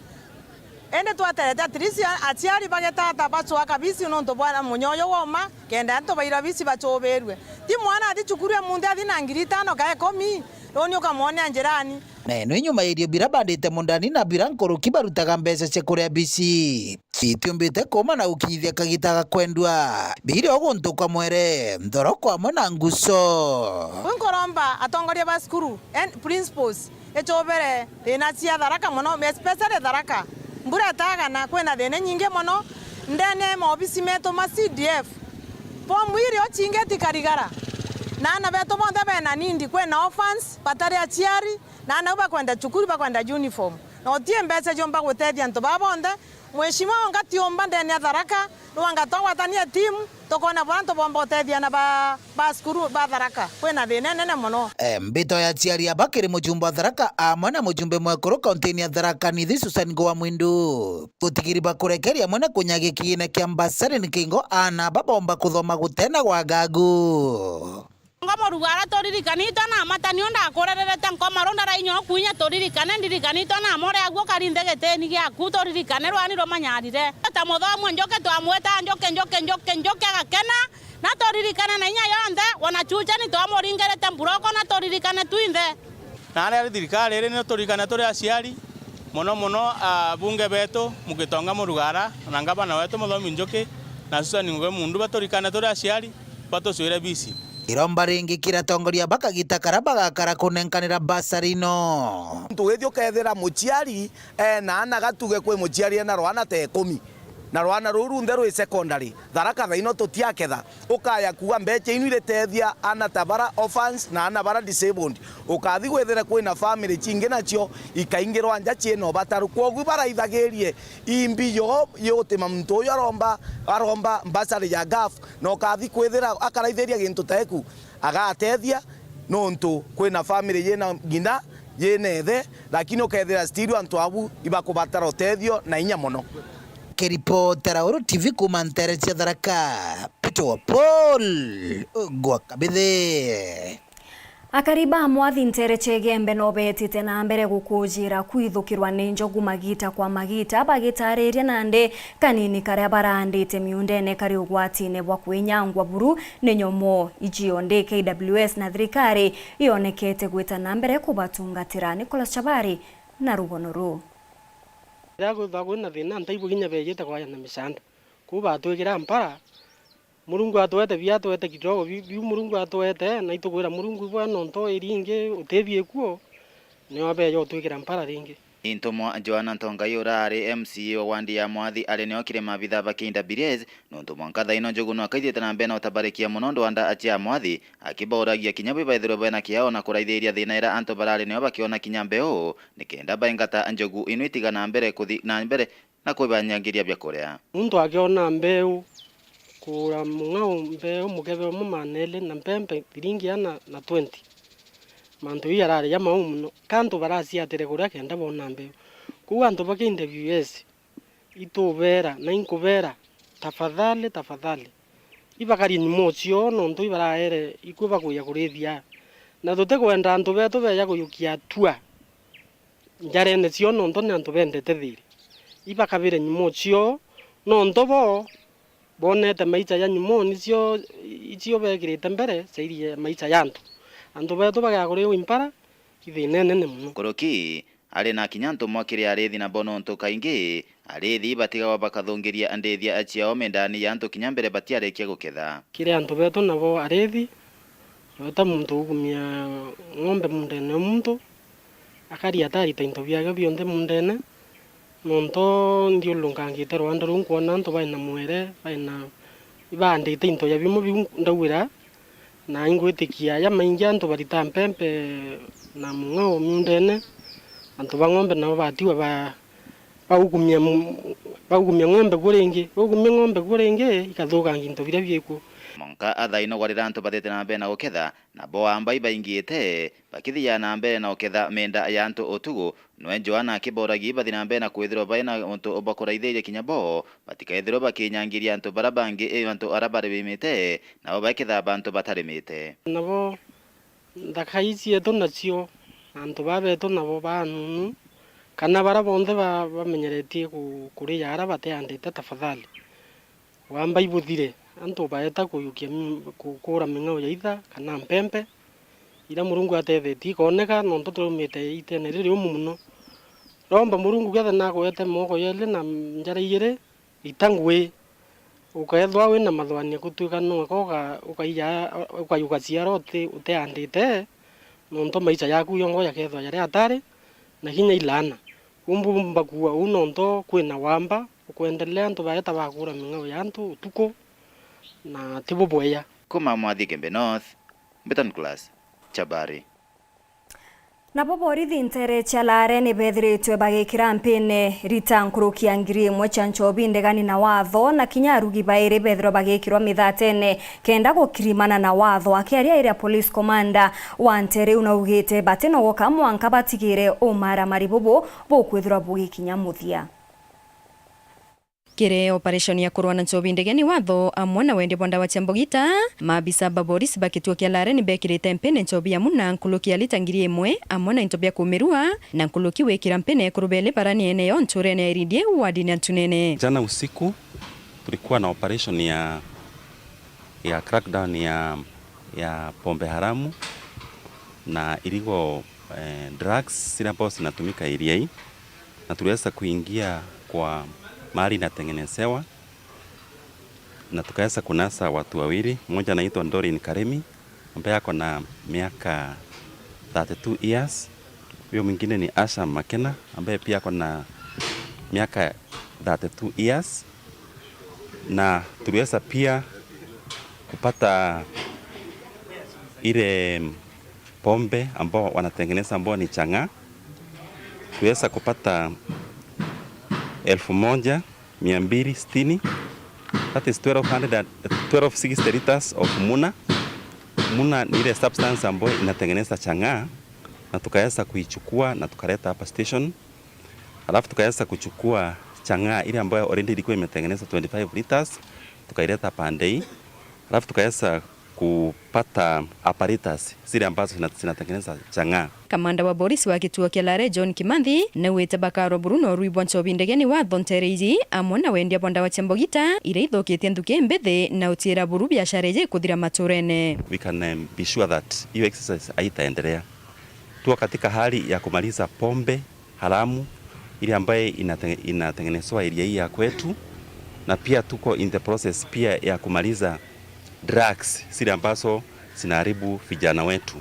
Indi tweterete at least a-, aciari bagetata bacwaka bisi nontu bwa munya uyu woma, kenda antu bairwa bisi bachubirue. Ti mwana athi cukuru e munthi athi na ngiri itano ka ikumi, runi ukamwonea njirani. Na ino inyuma ya irio bira bandite mundani na bira nkuruki barutaga mbeca cia kuria bisi. itiumbite kuuma na gukinyithia kagita ga kwendua. Biiri o guntu kwa mwere, nthoroko amwe na nguco. Kwi nkuromba atongoria ba cukuru, en-, principals, icubire thina cia Tharaka mono, especially Tharaka. Mbura itagana, kwina thina inyingi mono ndene ya maobisi metu ma C D F. Bomu irio cingiti karigara. Na aana betu bonthe bena need, kwina orphans, batari aciari, na aana au bakwenda cukuru, bakwenda uniform. Na uti mbeca ciumba gutethia antu baa bonthe. Mheshimiwa, wonga tiumba ndene ya Tharaka, nwanga twagwatania timu, tukona buria antu bomba utethia aana ba, ba cukuru ba Tharaka. Kwina thina inene mono. Eh, mbito ya aciari aba kiri mujumbe wa Tharaka amwe na mujumbe mwekuru kaunti-ini ya Tharaka Nithi Susan Ngowa Mwindu. Gutigiri bakurekeria amwe na kunyagia kigiine kia mbasari ni kingo aana aba bomba kuthoma gutena gwagagu. Ngo murugara turirikane itwa na amata niu ndakurererete nkoma ru ndara inya ukuinya turirikane ndirikane itwa na amore aguo karinthe gitini giaku turirikane rwani rumanyarire. Ta muthomu njuki twamwita njuki njuki njuki njuki agakena na turirikane na inya yonthe wona chucha ni twamuringirite mburoko na turirikane twinthe. Na aria ari thirikari iri ni turirikane turi aciari mono mono abunge betu Mugitonga Murugara na ngavana wetu Muthomi Njuki na Susan Ngugi Mundu baturikane turi aciari batucwire bisi. Iromba ringi kiri atongoria ba kagita karia bagakara kunenkanira basari ino. Muntu withi ukethira muciari ena ana gatuge kwi muciari ena rwana ta ikumi, na rwana ruu runthe rwi secondary, Tharaka thaino tutiaketha. Ukaya kuuga mbecha inu iritethia ana ta bara orphans na ana bara disabled. Ukathi gwithire kwina family cingi nacio ikaingirwa nja ciina ubataru. Kwogu ibaraithagirie imbi yo yutima muntu uyu aromba, aromba mbasari ya gaf, na ukathi kwithira akaraithiria gintu ta iku, agatethia nontu kwina family yina ng'ina, yina ithe, lakini ukethira still antu abu ibakubatara utethio na inya mono. Kiripotera Uru T V kuuma ntere cia Tharaka, Peter wa Paul gwa Kabithi. Akari ba Mwathi ntere cia Igembe no beetite na mbere gukujira kwithukirwa ni njogu magita kwa magita, bagitariria nandi kanini karia barandite miundene kari ugwatine bwa kwinyangwa buru ni nyomo. Icio ndi K W S na thirikari ionekete gwita na mbere kubatungatira. Nicholas Chabari na rugono ruu. Riria kwithagwa kwina thina, ntaibu kinya beejite kwaja na micanda. Kuu batwikira mpara, Murungu atwete bia, atwete kidogo bi-, biu Murungu atwete, na itugwira Murungu ibwega nontu iri ingi utithie kuo, nio abeeja utwikira mpara ringi. Intumwa Joana Ntongai uraari M C A wa wandi ya Mwathi ari nio kiri maabitha ba K W S, nontu mwanka thaino njogu no akaithiite na mbere na utabarikia mono ndwanda cia Mwathi, akibauragia kinya bwi baithirwe bena kiao na kuraithiria thina ira antu barari nio bakiona kinya mbeu, nikenda baingata njogu ino itiga na mbere kuthi na mbere na kubanyangiria biakuria. Muntu akiona mbeu, kugura mung'ao mbeu mukebe umwe maana eli na mpempe thiringi ana na twenty. Mantu jau jarari ja mau mono, ka antu baraciatire kuria kenda boona mbeu. Kwou antu ba K W S, itubeera na inkubeera, tafadhali, tafadhali, ibakarie nyuma ucio, nontu ibaraere ikue bakuja kurithia. Na tutikwenda antu beetu beeja kuyukia atua njarene cio, nontu ni antu bendete thiiri. Ibakabire nyuma ucio, nontu bo boonete maicha ja nyuma, nicio icio beekirite mbere ciairie maicha ja antu. Antu beetu bagea kuriu impara, i thina inene mono. Nkuruki, ari na kinya ntumwa kiri ariithi nabo, nontu kaingi ariithi batigagwa bakathungiria ndithia ciao mindani ya antu kinya mbere batiarikia guketha. Kiri antu beetu nabo ariithi, weta muntu ugumia ng'ombe muundene o muntu, akaria atarita into biake bionthe muundene, nontu nthiururukangite rwanda ruu nkwona antu baina mwere, baina, ibaandite into ja bimwe biu ndaugira, na ingwitikia ja maingi antu barita mpempe na mung'ao miundene, antu ba ng'ombe nabo batigwa ba, baukumia mu-, baukumia ng'ombe kuo ringi, baukumia ng'ombe kuo ringi, ikathukangia into biria biikuo. Mwanka athaino gwarira antu bathiite na mbere na guketha, nabo aamba ibaingiite, bakithia na mbere na uketha mienda ya antu utugu, nwe Joana akiboragia ibathi na mbere na kwithirwa bai na untu bwa kuraithiria kinya bo, batikaithirwe bakinyangiria antu baria bangi, i antu aria barimite, nabo bakethaba antu batarimite. Nabo nthaka ii cietu nacio, na antu baa betu nabo baanunu, kana baria bonthe ba-, bamenyeretie ku-, kuria aria bateandite, tafadhali. Wamba ibuthire, antu baeta kuyukia mi-, ku-, kuura ming'ao ya itha kana mpempe, iria Murungu atethetie ikooneka, nontu turaumite itene ririumu mono. Romba Murungu ketha nakwete moko yeli na njara igiri, Ita ngui, ukeethwa wina mathwani ya gutwika nonka uka-, ukaija, uka-, ugaciara uti-, utiandite, nontu maisha yaku yongo jakethwa jari atari, na kinya ilaana. Umbu mbakua uu nontu kwina wamba, ukwendelea antu baeta bakura ming'ao ya antu utuku, na ti bubwea. Kuma Mwathi Gembe North, Mbeton Class, Chabari. Nabo borithi nteere cia Laare ni beethiritwe bagikira mpine rita nkuruki ya ngiri imwe cia nchobi ndegani na watho, na kinya arugi bairi beethirwa bagikirwa mithatene kenda gukirimana na watho. Akiaria iria police commander wa nteere iu naugite batinogoka mwanka batigire umaramari bubu bukwithirwa bugikinya muthia. Kiri operation ya kurwa na nchobi ndegeni watho amwe na wendia bwa ndawa cia mbugita, maabisa ba borisi ba kituo kia Laare ni bekirite mpine nchobi ya muna nkuruki ya lita ngiri imwe, amwe na into bia kumirua, na nkuruki wikira mpine kurubeli barani ene yo nturene ya Iridie, wardini ya Ntunene. Jana usiku tulikuwa na operation ya, ya crackdown ya, ya pombe haramu na illegal, eh, drugs zile ambazo zinatumika area hii, na tuliweza kuingia kwa mahali inatengenezewa na tukaweza kunasa watu wawili. Mmoja anaitwa Doreen Karemi ambaye ako na miaka thirty-two years. Huyo mwingine ni Asha Makena ambaye pia ako na miaka thirty-two years, na tuliweza pia kupata ile pombe ambao wanatengeneza ambao ni chang'aa. Tuliweza kupata elfu moja mia mbili sitini, that is twelve hundred and, twelve sixty liters of muna. Muna ni ile substance ambayo inatengeneza chang'aa, na tukaweza kuichukua na tukaleta hapa station. Alafu tukaweza kuchukua chang'aa ile ambayo already ilikuwa imetengenezwa twenty-five liters, tukaileta pande hii. Alafu tukaweza kupata apparatus zile ambazo zina-, zinatengeneza chang'aa. Kamanda wa borisi wa kituo kia Laare John Kimanthi naugite bakarwa buru na urui bwa nchobi ndegeni watho nteere iji, amwe na wendia bwa ndawa cia mbugita iria ithukitie nthuki mbithi na utiira buru biashara iji kuthira maturene. We can, um, be sure that hiyo exercise haitaendelea. Tuko katika hali ya kumaliza pombe haramu ile ambaye inate-, inatengenezwa area hii ya kwetu, na pia tuko in the process pia ya kumaliza drugs zile ambazo zinaharibu vijana wetu.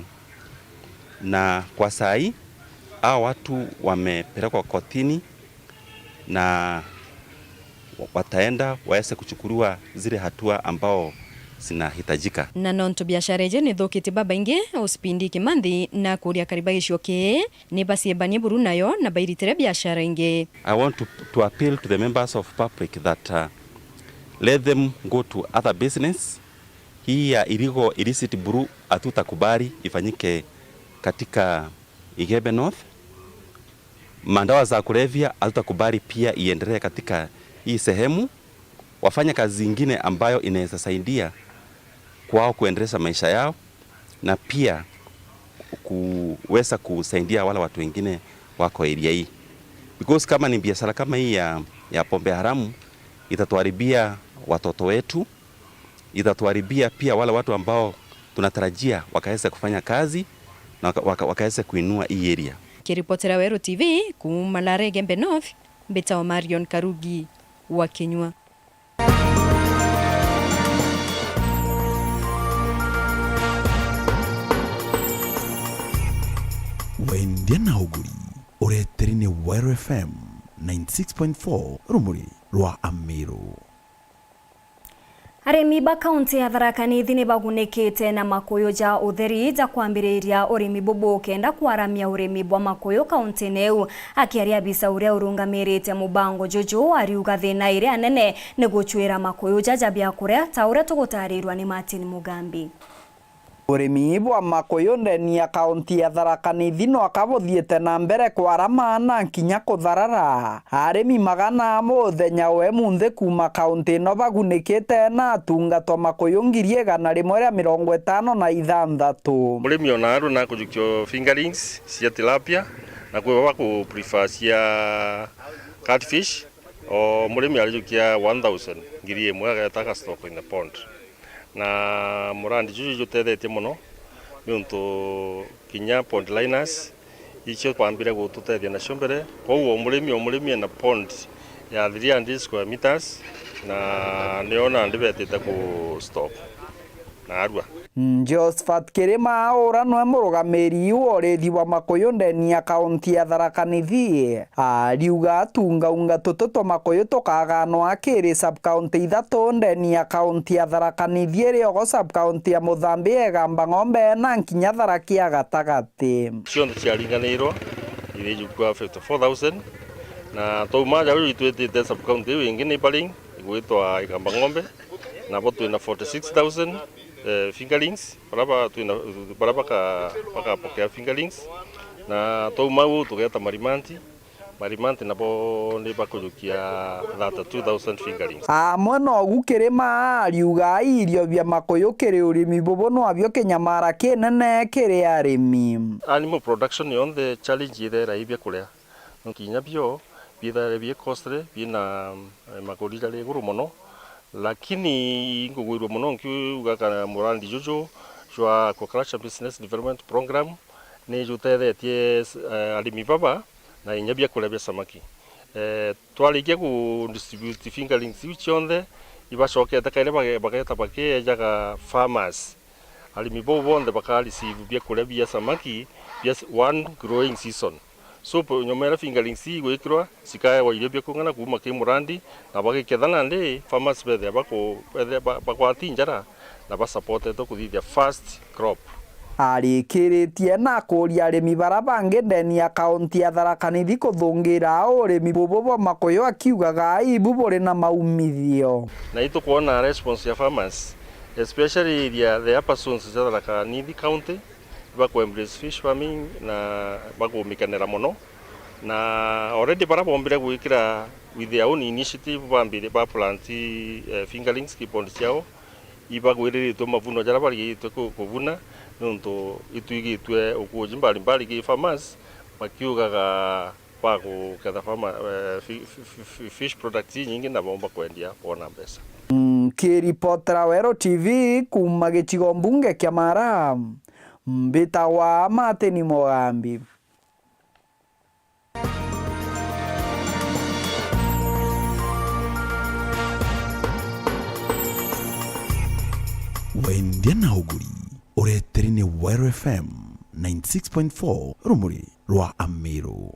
Na kwa saa hii, hao watu wamepelekwa kotini na wataenda waweze kuchukuliwa zile hatua ambao zinahitajika. Na nontu biashara iji ni thukitie babaingi, Uspindi Kimanthi na kuria akari ba gicigo kii ni baciebanie buru nayo na bairitire biashara ingi. I want to, to appeal to the members of public that, uh, let them go to other business. Hii ya illegal illicit brew hatutakubali ifanyike katika Igembe North. Madawa za kulevya hatutakubali pia iendelee katika hii sehemu. Wafanye kazi zingine ambayo inaweza saidia kwao kuendelesha maisha yao na pia kuweza kusaidia wale watu wengine wako area hii. Because kama ni biashara kama hii ya, ya pombe haramu, itatuharibia watoto wetu, itatuharibia pia wale watu ambao tunatarajia wakaweze kufanya kazi na waka-, waka-, wakaweze kuinua hii area. Kiripotera Weru T V kuuma Laare Igembe North, mbitagwa Marion Karugi wa Kinyua. Wendia na uguri, ureteri ni Weru F M ninety six point four, rumuri rwa Amiru. Arimi ba kaunti ya Tharaka Nithi ni bagunikite na makuyu ja utheri ja kwambiriria urimi bubu kenda kwaramia urimi bwa makuyu kaunti-ini iu. Akiaria abisa uria urungamirite mubango juju, ariuga thina iria nene ni gucwira makuyu jaja biakuria, ta uria tugutarirwa ni Martin Mugambi. Urimi bwa makuyu ndeni ya kaunti ya Tharaka Nithi nwaka buthiite na mbere kwarama na kinya kutharara. Arimi magana amwe uthenya wa imunthi kuuma kaunti ino bagunikite na atungatwa makuyu ngiri igana rimwe ria mirongo itano na ithanthatu. Murimi o naarua nakujukia fingerlings cia tilapia, na kwi baba ku prefer cia catfish. O murimi arijukia one thousand, ngiri imwe, ageta agastock in the pond. Na murandi juju jutethetie mono, niuntu kinya pond liners icio bambire gututethia nacio mbere. Kwou o murimi, o murimi ena pond ya three hundred square meters, na nio nandi betite ku stock na arua. Josephat Kirima ura nwe murugamiri wa urithi bwa makuyu ndeni ya kaunti ya Tharaka Nithi ariuga tungaunga tutu twa makuyu tukaganwa kiri sub-county ithatu ndeni ya kaunti ya Tharaka Nithi, iriogo sub-county ya Muthambi, Igamba Ng'ombe na nkinya Tharaki ya gatagati. Cionthe ciaringanirwo ithijukua fifty-four thousand, na twauma jau itwitite sub-county iu ingi neighboring igwitwa Igamba Ng'ombe, nabo twina forty-six thousand, eh, fingerlings, bara ba-, twina, bara baka-, bakapokea fingerlings, na twauma au tugeta Marimanti, Marimanti nabo ni bakujukia thirty-two thousand fingerlings. Amwe nogu Kirima ariuga irio bia makuyu kiri urimi bubu nwabio kinyamara kinene kiri arimi. Animal production yonthe challenge ithera i bia kuria. Nontu kinya bio biithaire bi costly, bina, eh, makori jari iguru mono, lakini ingugwirua mono nkiuga kana murandi juju jwa Aquaculture Business Development Program ni jutethetie, eh, arimi baba na inya biakuria bia samaki. Eh, twarikia ku distribute fingerlings iu cionthe, ibacokete kairi bage-, bageta bakiejaga farmers. Arimi bau bonthe baka receive biakuria bia samaki bia s-, one growing season. So, po-, nyuma iria fingerlings igwikirwa, cikaewa irio bia kung'ana kuuma ki murandi, na bagiketha nandi, farmers bethia baku-, bethia ba-, bagwati njara, na basupportetwe kuthithia first crop. Arikiritie na kuria arimi bara bangi ndeni ya kaunti ya Tharaka Nithi kuthungira urimi bubu bwa makuyu, akiugaga ibu buri na maumithio. Na itukwona response ya farmers, especially iria the upper zones cia Tharaka Nithi County, baku embrace fish farming na bakumikenera mono. Na already bara bombire gwikira with their own initiative, bambire ba plant, eh, fingerlings ki pond ciao, ibagwiriritwe mavuno jaria barigitwe ku-, kuvuna, nontu itwigitwe ukuji mbalimbali ki farmers, bakiugaga baguketha farmer, eh, fi-, fi-, fi-, fi-, fish products inyingi na bomba kwendia bona mbeca. Nkiripotera Weru T V kuuma gicigo mbunge kia Mara, mbitagwa Martin Mugambi. Wendia na uguri, ureteri ni Weru F M ninety six point four, rumuri rwa Amiru.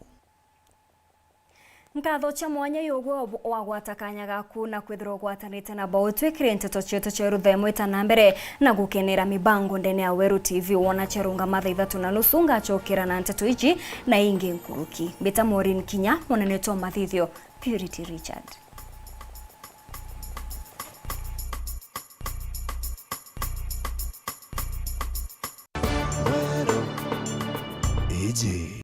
Nkatho cia mwanya yugwe wagwata kanya gaku na kwithirwa ugwatanite na bo. Twikire nteto cietu cia ruthemu ita na mbere na gukenera mibango ndene ya Weru T V. Wona ciarungama thaa ithatu na nusu, ngacokera na nteto iji na ingi nkuruki. Mbita Maureen Kinya, munene wetu wa mathithio Purity Richard.